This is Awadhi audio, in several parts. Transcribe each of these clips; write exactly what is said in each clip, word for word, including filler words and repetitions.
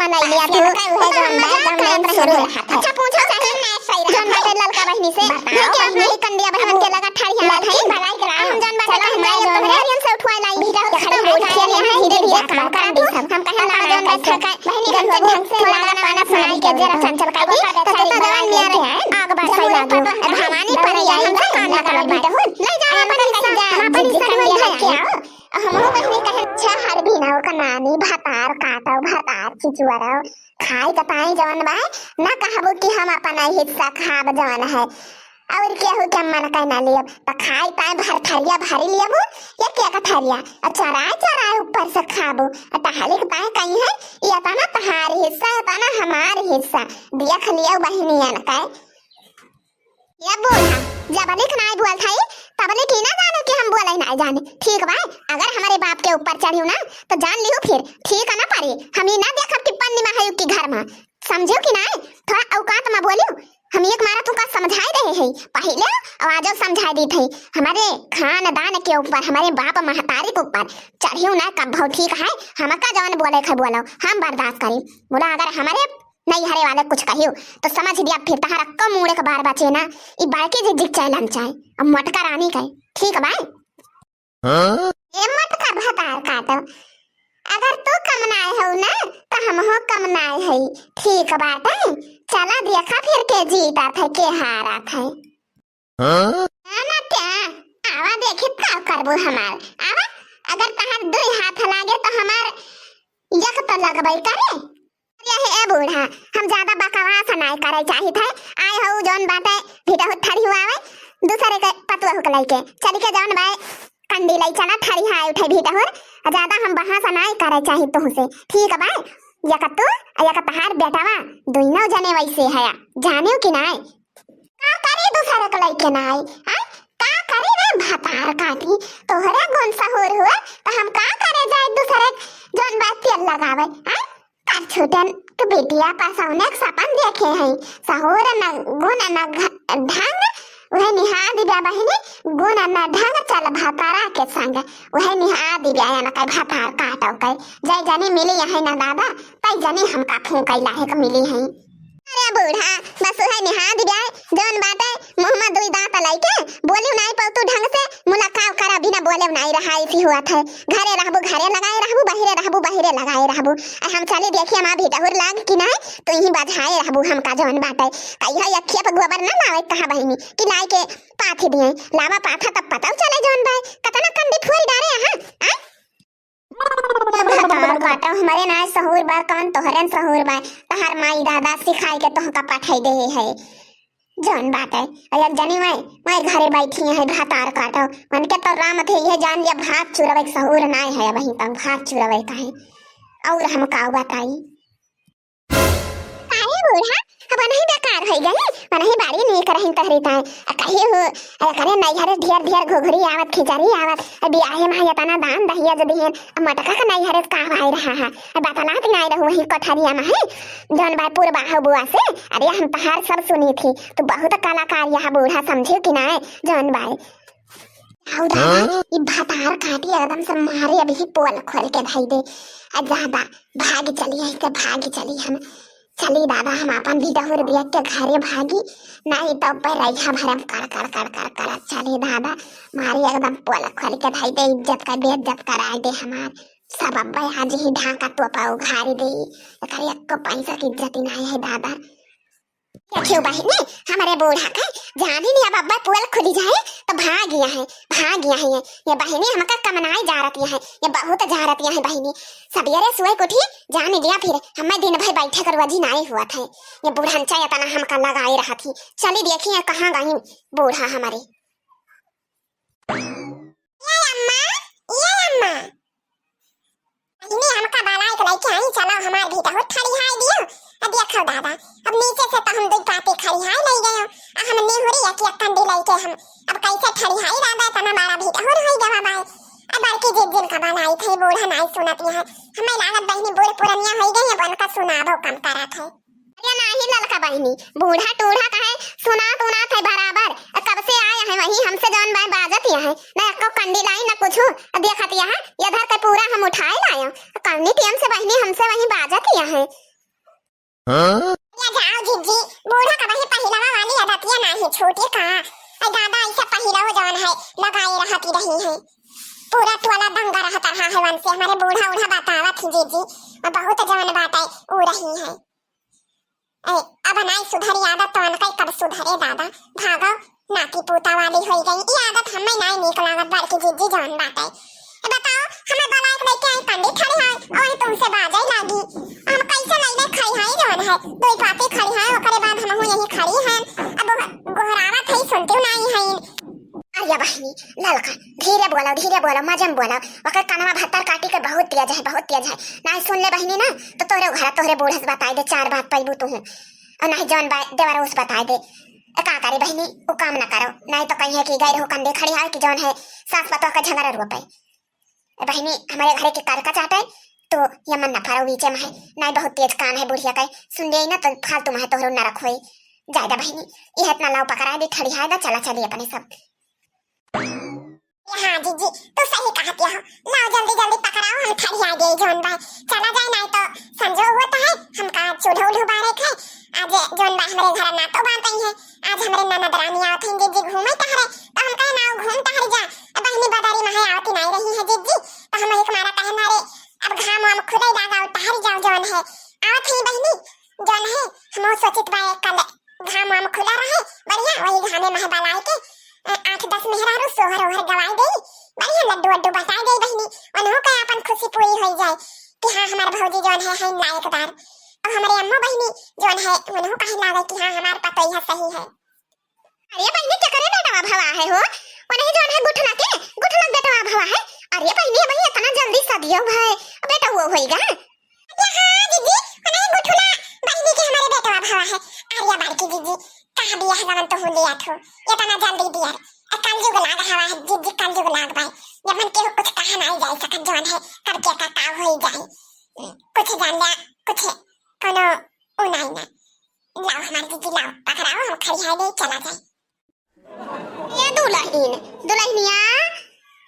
नहीं लिया तू। तो हम मजाक करत रहे। अच्छा, पूछो चाहे जौन बाटे ललका बहिनी से, बताओ, ये क्या बहिनी? कंडिया बहिनी के लगा ठाड़ी है, लड़की भलाई करा। हम जौन बाटे चलो, कहना है, हम तोहरे अरियन से उठवाए लाई। बेटा, तो खड़ी उठ के ले, धीरे धीरे काम करा तू। हम कहे ना, जौन बाटे बहिनी, हम से ढंग से थोड़ा गाना वाना सुनाई के जरा चंचल का दी। तो तो जवान मियाँ रे, आग बरसाई लागो। भवानी पर आई, हमसे काम ना करो बेटा। ले जाओ अपन हिस्सा, हम अपन हिस्सा निभाए। हमहू बहिनी कहे, "अच्छा, हर बिना ओकर नानी, भतार काटो, भतार चिचुअरो, खाए के ताई जौन बा, ना कहबो कि हम अपन हिस्सा खाब जौन है, और केहू के मन के ना लियब, त खाए ताई भर थरिया भरी लियबू, एक एक थरिया, और चराए चराए ऊपर से खाबू, और टहली के ताई कहीं है, ये तना तहार हिस्सा, ये तना हमार हिस्सा, देख लियो बहिनियन के।" ये बूढ़ा, जबले के नाई बोलत हई, तबले की ना जानो कि हम बोले नाई जाने। ठीक बा, अगर हमरे बाप के ऊपर चढ़ियो ना, तो जान लियो फिर, ठीक है ना परी, हम ई ना देखब कि पन्नी में है कि घर में, समझियो कि नाई? थोड़ा औकात में बोलियो, हम एक मारा तुमका समझाए रहे हैं पहले, और आजो समझाए दीत है। हमारे खानदान के ऊपर, हमारे बाप महतारी के ऊपर चढ़ियो ना कब भौ, ठीक है? हमका जवन बोले के बोलो, हम बर्दाश्त करी। बोला अगर हमारे नैहरे वाले कुछ कहियो, तो समझ लिया फिर तहार अक्का मूड़े के बार बचे ना, ई बड़के जिज्जिक चाहे लमचाए, अब मोटका रानी का, ठीक बा? हाँ? ए मोटका भतार काटो, अगर तू कमनाए हो ना, तो हम हो कमनाए है, ठीक बाटे? चला देखा फिर के जीता थे, के हारा थे। हाँ? ना, ना, क्या? आवा देखी का करबू हमार। आवा, अगर तहार दुई हाथ लागे तो हमार एक तो लगबई करे। अरे हे, ए बूढ़ा, हम ज्यादा बकवास नाय करे चाहित है। आए हो जौन बाटे भिटहुर ठड़ी हुआवे, दूसरे के पतुआ हुक लइके चली के जौन बाय कंडी लई चला ठड़ी हाय उठे भिटहुर। ज्यादा हम बहस नाय करे चाहित तुहसे, ठीक बा? या का तू, या का तहार बेटवा, दुइनो जने वैसे है, जानियो कि नाय? का करे दूसरे के लइके ना आई? आय, का करे रे भतार काटी? तोहरे गुण सहूर हुए, तो हम का करे जाए दूसरे जौन बात तेल लगावे? आय, कर छूटन के बिटिया पसौने के सपन देखे हैं। सहूर न गुण न घ-, ढंग, वह निहा दिव्या बहिनी, गुण न ढंग चल भतारा के संग, वह निहा दिव्या या न कह भतार काटो कह। जय जनी मिली यही न दादा, तई जनी हमका फूंकैला है के मिली हैं। अरे बूढ़ा, बस उहे निहा दिव्या, जौन बाटे, मुँह में दुई दांत लइके, बोलियो नाई पौतू ढंग से, मुलाकात करा बिना बोले नाई रहा, ऐसी हुआ था। घरे रहबू, घरे लगाए रहबू, बहिरे रहबू, बहिरे लगाए रहबू। आ हम चली देखी, हमार भिटहुर लाग कि नाई, तू ही बझाए रहबू हमका जौन बाटे। कहिया अखिया पर गोबर ना लावे कहा बहिनी, कि लाई के पाथी दिए, लावा पाथा तब पता चले जौन बाय, कतना कंडी फोरी डारे यहाँ, आय? भतार काटो, हमरे नाय सहूर बा, कौन तोहरे न सहूर बा? तहार माई दादा सिखाई के तोहका पठाई दे है। जौन बात है, अरे जनी मैं, मैं घरे बैठी है, भतार काटो। उनके तो राम थे, ये जान लिया, भात चुरवे के सहूर नाय है, वहीं तक भात चुरवे का है। और हम का बताई? काहे बूढ़ा, अब नहीं बेकार होई गई, अब नहीं बाड़ी नीक रही तोहरी ताई। आ कही हो, अरे करे नैहरे ढेर ढेर घुघरी आवत, खिचड़ी आवत, आ बियाहे में इतना दान दहिया जो दिहन, आ मटका का नैहरे का भाई रहा है, आ बतलात नहीं रहू वही कोठरिया में है, जौन बाय पूर्वा हो बुआ से, अरे हम तहार सब सुनी थी, तू बहुत कलाकार यह बूढ़ा समझे कि नाय, जौन बाय। हौ दादा, हाँ? ई भतार काटी एकदम से मारे अभी पोल खोल के धई दे। आ दादा, भाग चली, ऐसे भाग चली हम। चली दादा, हम अपन भिटहुर बिया के घरे भागी, नहीं तो पे रैया भरम कर, कर, कर, कर, कर। चली दादा, मारे एकदम पोल खोल के धई दे, इज्जत का बेइज्जत कराई दे हमार। सब अब्बे आज ही ढाका तोपा उघारी दे, एकर एको पैसा की इज्जत ही नहीं है दादा। देखियो बहिनी, हमरे बूढ़ा के जानी नहीं, अब अब्बा पोल खुली जाए तो भाग गया है, भाग गया है। ये बहिनी हमका कमनाए जा रहती है, ये बहुत जा रहती है बहिनी। सबेरे सुए के उठी जानी दिया, फिर हमें दिन भर बैठे कर वजी नाई हुआ था। ये बूढ़ा चाहे तना हमका लगाए रहा थी। चली देखी ये कहाँ गई बूढ़ा हमारे। ये अम्मा, ये अम्मा। बहिनी, हमका बलाए के लइके आई, चलो हमार भिटहुर ठड़िहाई दियो। अब देखो दादा, अब नीचे से तो हम दुई कापी खड़िहाई लई गयो, आ हम नेहुरी एक एक कंडी लइके हम अब कैसे ठड़िहाई दादा, इतना बड़ा भिटहुर होई गवा बाय। अब बड़की जिज्जिन का बलाई थे, बूढ़ा नाई सुनत यहाँ। हमें लागत बहिनी बूढ़ पुरनिया होई गई, अब उनका सुनाबो कम करत है। अरे नाही ललका बहिनी, बूढ़ा टूढ़ा कहे सुनात उनात है बराबर। कब से आया है वही हमसे जौन बाय बाजत यहाँ है, न एको कंडी लाई न कुछ। देखत यहाँ इधर के पूरा हम उठाए लायो। कौनी टेम से बहिनी हमसे वही बाजत यहाँ है। हाँ? या जाओ जिज्जी, बूढ़ा का वही पहिलवा वाली आदतिया नाही छूटी का। ए दादा, ऐसे पहिलवा जवन है, लगाए रहती रही है। पूरा टोला दंगा रहत रहा है वनसे, हमारे बूढ़ा उढ़ा बतावत ही जिज्जी, और बहुत जवन बाटे ऊ रही है। ए, अब नाही सुधरी आदत तो अनकई कब सुधरे दादा, भागो, नाती पोता वाली होई गई, ई आदत हमें नाही नीक लागत बड़की जिज्जी जवन बाटे। ए, बताओ, हमें बलाय के लेके आई पंडित खड़ी है, और तुमसे बाजे लागी, हम कैसे लैले खाई है जवन है, दो पाती खड़ी है, ओकरे बाद हम यही खड़ी हैं, अब गोह-, गोहरावत है, सुनती नाही है। अरे बहिनी, ललका, धीरे बोलो, धीरे बोलो, मजम बोलो, ओकर कनवा भत्तर काटी के बहुत तेज है, बहुत तेज है। नाही सुन ले बहिनी ना, तो तोहरे घर, तोहरे बूढ़े से बताई दे, चार बात पैबू तू हूँ। और नाही जौन बा-, देवरोस बताई दे। ए, का करे बहिनी, उ काम ना करो, नाही तो कहीं है कि गैर हो कंधे खड़ी है कि जौन है सास पतोह का झगड़ा रुआ पाए। ए बहिनी, हमारे घरे के करका चाटे, तो ये मन ना फरो बीचे में है, नाही बहुत तेज कान है बुढ़िया का, सुन ले ना तो फालतू में है तोहरो नरक होई। जायदा बहिनी, ये इतना लाव पकड़ा दे, ठड़िया दा, चला चली अपने सब। हाँ जिज्जी, तू सही कहती हो। लाओ जल्दी जल्दी पकड़ाओ, हम ठड़िया गए जौन बा। चला जाए, नाही तो संजो हुआ तो है, हमका चूल्हो उल्हो बारे के। आज जौन बा हमरे घर ना तो बांधते हैं। आज हमरे ननद रानी आवत हैं जिज्जी घूमे टहरे, तो हम कहे ना घूम टहर जा। अब बहिनी बदारी में है आवती नाही रही है जिज्जी, तो हम एक मारा कहे ना रे, अब घाम वाम खुदे लागा टहर जाओ जौन है। आवत है बहिनी, जौन है, हमहू सोचित बा कल घाम वाम खुला रहे, बढ़िया वही घामे में बलाए के, अ, आठ दस मेहरारू सोहर ओहर गवाए देई, बढ़िया लड्डू वड्डू बटाए देई बहिनी, उन्हों के अपन खुशी पूरी होई जाए कि हाँ हमार भौजी जौन है, है लायकदार। और हमारे अम्मो बहिनी जौन है, उन्हों कहे लागे कि हाँ हमार पतोहिया सही है। अरे बहिनी, केकरे बेटवा भवा है हो? ओनही जौन है गुठला के, गुठला बेटवा भवा है। अरे बहिनी, अबही इतना जल्दी सदियो भय, बेटवा होइगा? अरे हाँ जिज्जी, ओनही गुठला बहिनी के हमारे बेटवा भवा है। अरे बड़की जिज्जी, कहाँ बियाह जवन तो हो लिया थो, इतना जल्दी बियाह। ए, कलयुग लाग हवा है जिज्जी, कलयुग लाग भाई। जब मन केहू कुछ कहा नाही जाए सकत जौन है, कब के का का होई जाए। कुछ जान लिया, कुछ कोनो उ नाही ना। लाओ हमार जिज्जी, लाओ, पकड़ाओ, हम खड़िया दे चला जाए। ए दुलहिन, दुलहिनिया,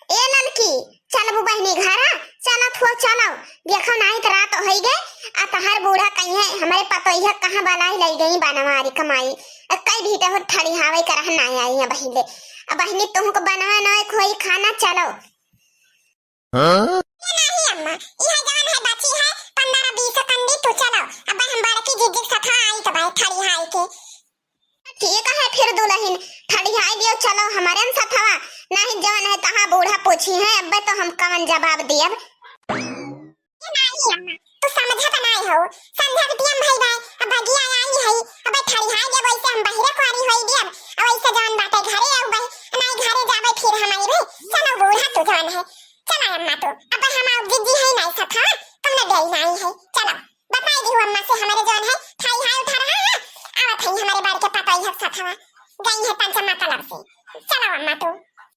ए ललकी, चलबू बहिनी घरा, चलत हो चलो, देखो नाही त रात होई गए, आ तहार बूढ़ा कहीं है, हमरे पतोहिया कहाँ बलाई लई गई बनवारी कमाई, आ कई भी तो ठड़ियावे करह नाही आई है बहिले, आ बहिनी तुमको बनवा ना खोई खाना, चलो। हाँ? ए नाही अम्मा, इहे जवन है बची है, पन्द्रह बीस कंडी तू चलो। अब हम बड़की जिज्जी के सथा आई तो भाई ठड़ियाई के। ठीक है फिर दुलहिन, ठड़ियाई दियो चलो हमरे न सथवा, नाही जवन है तहाँ बूढ़ा पूछी है, अब्बे तो हम कवन जवाब दियब। ए नाही अम्मा, तू समझत नाही हो, संझा के टियम भई बाय, अब बगिया आई है, अब ठड़ियाई देब, वैसे हम बहिरे कुआरी होई देब, अब वैसे जवन बाटे घरे आऊ बही, नाही घरे जाबे फिर हम आई रे, चलो बूढ़ा तू जवन है, चला अम्मा तू, अब हम आऊ जिज्जी है नाही सथा, तुमने देई नाही है, चलो। बताई दिहु अम्मा से हमरे जौन है, ठाई हाय उठा रहा है, आवत है हमरे बड़के पतोहिया के सथवा, गई है पंचा मतलब से। चलो अम्मा तू।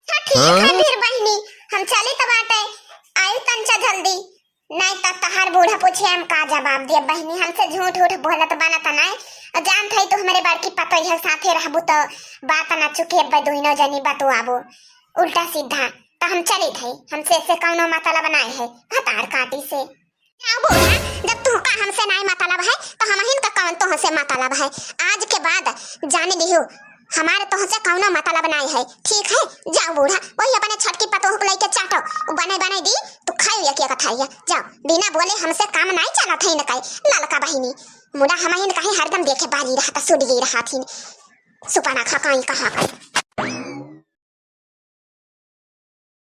हाँ, ठीक है फिर बहिनी, हम चली त बाटे, आई तंचा जल्दी, नाही त तहार बूढ़ा पूछे हम का जवाब दियब बहिनी, हमसे झूठ उठ बोलत बनत नाही, और जानत है तू हमरे बड़की पतोहिया के साथे रहबू तो बात ना चुकेब दुइनो जनी बतुआबू उल्टा सीधा, त हम चली थई, हमसे ऐसे कौनो मतलब नाही है, भतार काटी से। जाओ बूढ़ा, जब तुहका हमसे नाई मतलब है, तो हमहिन का कौन तुहसे मतलब है? आज के बाद जान लिहू, हमारे तुहसे कौनो मतलब नाई है, ठीक है? जाओ बूढ़ा, वही अपने छोटकी पतोह को लेके चाटो, उ बने बने दी, तू खाई या क्या कथाइया, जाओ, बिना बोले हमसे काम नाई चलत है इनका, ललका बहिनी, मुड़ा हमहिन कहीं हरदम देखे बारी रहता, सुडिये रहत ही, सुपना खा काई कहाँ का।